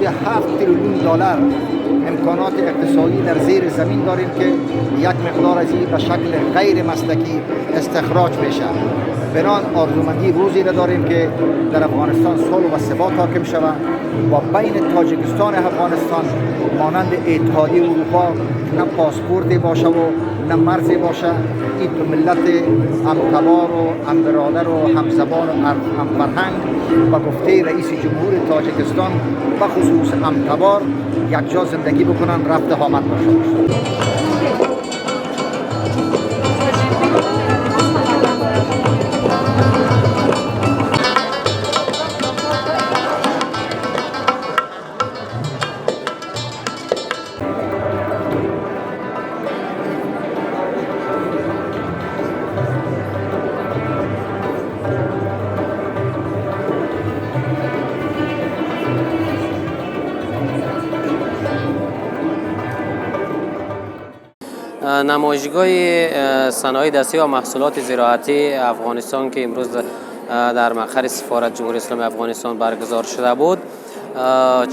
حدود 7 تریلیون دلار امکانات اقتصادی در زیر زمین داریم که یک مقدار از این به شکل غیر مسلکی استخراج میشه. بنان آرزومندی روزی را داریم که در افغانستان صلح و ثبات حاکم شود و بین تاجیکستان و افغانستان مانند اتحادیه اروپا نه پاسپورتی باشه و نه مرزی باشه. این دو ملت همتبار و هم برادر و هم زبان و هم فرهنگ و گفته رئیس جمهور تاجیکستان به خصوص همتبار یک جا زندگی بکنن، رفت آمد باشه. نمایشگاه صنایع دستی و محصولات زراعتی افغانستان که امروز در مقر سفارت جمهوری اسلامی افغانستان برگزار شده بود،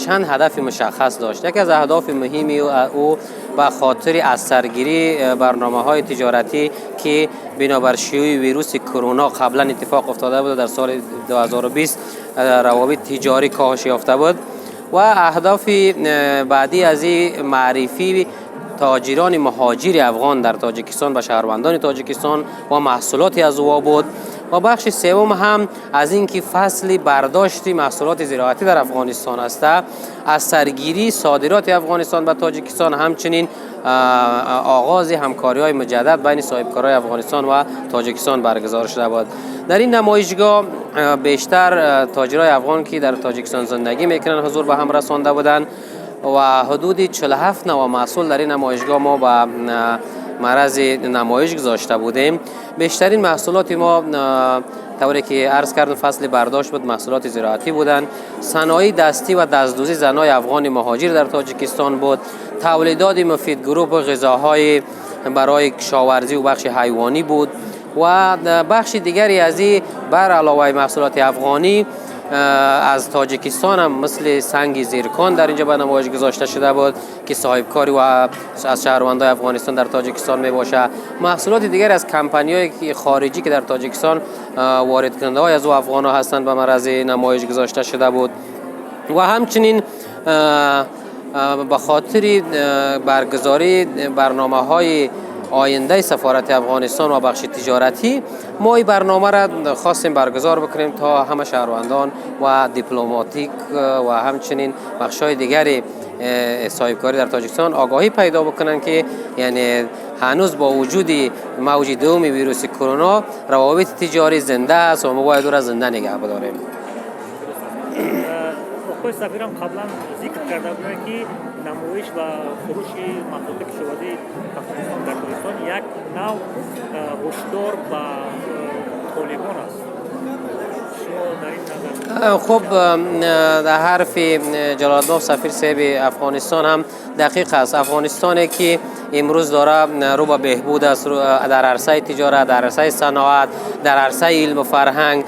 چند هدف مشخص داشت. یکی از اهداف مهمی او به خاطر از سرگیری برنامه‌های تجارتی که بنابر شیوع ویروس کرونا قبلا اتفاق افتاده بود، در سال 2020 روابط تجاری کاهش یافته بود، و اهداف بعدی از این معرفی تاجران مهاجر افغان در تاجیکستان و شهروندان تاجیکستان و محصولاتی از او بود، و بخش سوم هم از اینکه فصل برداشت محصولات زراعتی در افغانستان است، از سرگیری صادرات افغانستان به تاجیکستان، همچنین آغاز همکاری‌های مجدد بین صاحبکارهای افغانستان و تاجیکستان برگزار شده بود. در این نمایشگاه بیشتر تاجرای افغان که در تاجیکستان زندگی میکنند حضور به هم رسانده بودند و حدود 47 نوع محصول در این نمایشگاه ما به معرض نمایش گذاشته بودیم. بیشترین محصولات ما طوری که عرض کردم فصل برداشت بود، محصولات زراعتی بودند. صنایع دستی و دستدوزی زنای افغان مهاجر در تاجیکستان بود. تولیدات مفید گروپ غذاهای برای کشاورزی و بخش حیوانی بود، و بخش دیگری از این بر علاوه محصولات افغانی از تاجیکستان هم مثل سنگ زیرکان در اینجا به نمایش گذاشته شده بود که صاحبکاری و از شهروندای افغانستان در تاجیکستان می باشه. محصولات دیگر از کمپانی های خارجی که در تاجیکستان وارد کننده های از او افغان ها هستند به معرض نمایش گذاشته شده بود، و همچنین به خاطر برگزاری برنامه های آینده سفارت افغانستان و بخش تجارتی ما این برنامه را خواستیم برگزار بکنیم تا همه شهروندان و دیپلماتیک و همچنین بخش‌های دیگر صاحبکاری در تاجیکستان آگاهی پیدا بکنن که یعنی هنوز با وجود موج دوم ویروس کرونا روابط تجاری زنده است و ما باید او را زنده نگه بداریم. آقای سفیر هم قبلا ذکر کرده بودند که نمایش و فروش محصولات کشاورزی افغانستان در تاجیکستان یک نوع هشدار به طالبان است. شما در این نظر؟ خب، در حرف جلالتمآب سفیر صاحب افغانستان هم دقیق است. افغانستانی که امروز داره رو به بهبود است در عرصه تجارت، در عرصه صنعت، در عرصه علم و فرهنگ،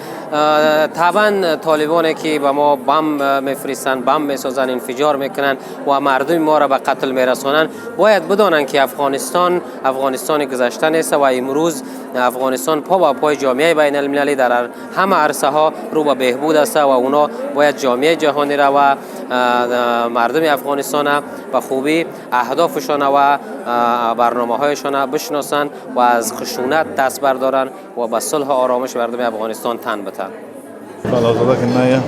طبعا طالبانی که به ما بم میفرستن، بم میسازن، انفجار میکنن و مردم ما را به قتل میرسانن، باید بدانند که افغانستان افغانستان گذشته نیست و امروز افغانستان پا به پای جامعه بین المللی در همه عرصه ها رو به بهبود است و اونا باید جامعه جهانی را و مردم افغانستان به خوبی اهدافشان و برنامه هایشان بشناسند و از خشونت دست بردارن و به صلح و آرامش مردم افغانستان تن بدن. بلازاده که نه.